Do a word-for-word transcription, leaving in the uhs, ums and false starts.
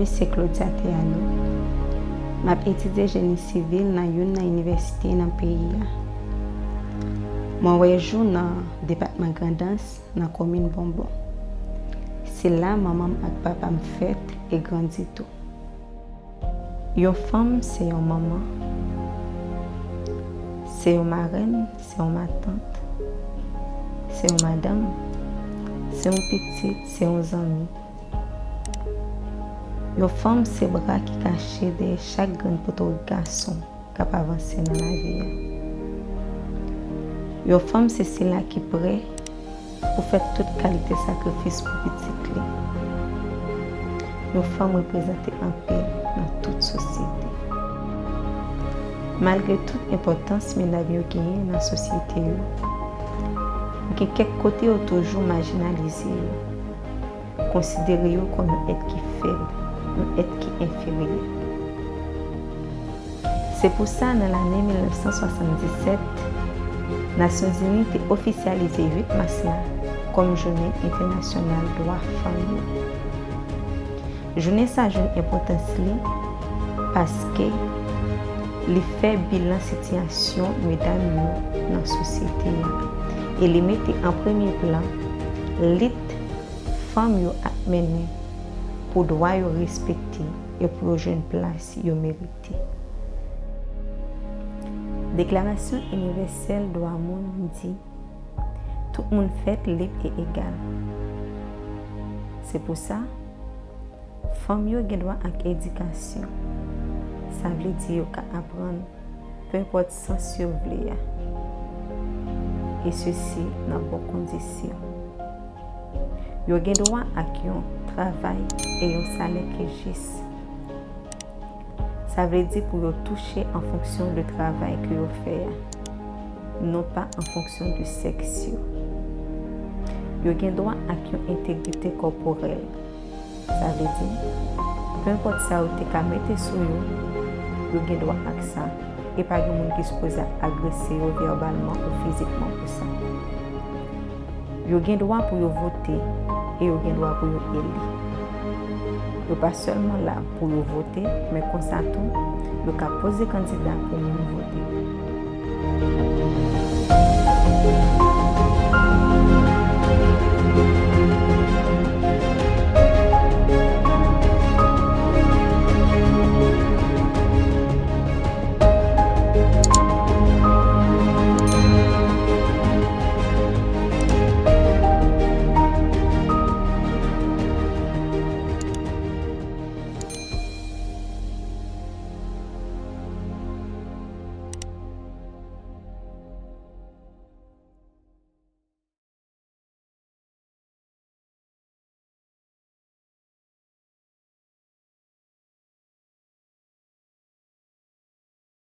Se Claudia Théano. M ap etidye jeni sivil nan youn nan inivèsite nan peyi a. Mwen wè jou nan depatman Grandans, nan komin Bonbon. Se la manman m ak papa m fèt e grandi tou. Yon fanm se yon manman, se yon marèn, se yon matant, se yon madanm, se yon pitit, se yon zanmi. Yon fanm se bra ki kache dèyè chak grenn potwòt gason k ap avanse nan lavi a. Yon fanm se sila ki prè pou fè tout kalite sakrifis pou pitit li. Yon fanm reprezante anpil nan tout sosyete. Malgre tout enpòtans medam yo genyen nan sosyete yo, gen kèk kote yo toujou majinalize yo, konsidere yo kòm yon èt ki fèb, yon èt ki enferyè. Se pou sa, nan lane mil nèf san swasanndisèt, Nasyonzini te ofisyalize uit mas la kòm Jounen Entènasyonal Dwa Fanm yo. Jounen sa jwenn enpòtans li paske li fè bilan sitiyasyon medam yo nan sosyete a e li mete an premye plan lit fanm yo ap mennen pou dwa yo respekte e pou yo jwenn plas yo merite. Deklarasyon Inivèsèl Dwa Moun di, tout moun fèt lib e egal. Se pou sa, fanm yo gen dwa ak edikasyon. Sa vle di yo ka aprann penpòt sans yo vle a, e sesi nan bon kondisyon. Yo gen dwa ak yon travay e yon salè ki jis. Sa vle di pou yo touche an fonksyon de travay ke yo fè a, non pa an fonksyon de sèks yo. Yo gen dwa ak yon entegrite kòporèl. Sa vle di, penpòt sa yo te ka mete sou yo, yo gen dwa ak sa, e pa gen moun ki sipoze ap agrese yo vèbalman ou fizikman pou sa. Yo gen dwa pou yo vote e yo gen dwa pou yo eli. Yo pa sèlman la pou yo vote, men konsa tou, yo ka poze kandida pou moun vote.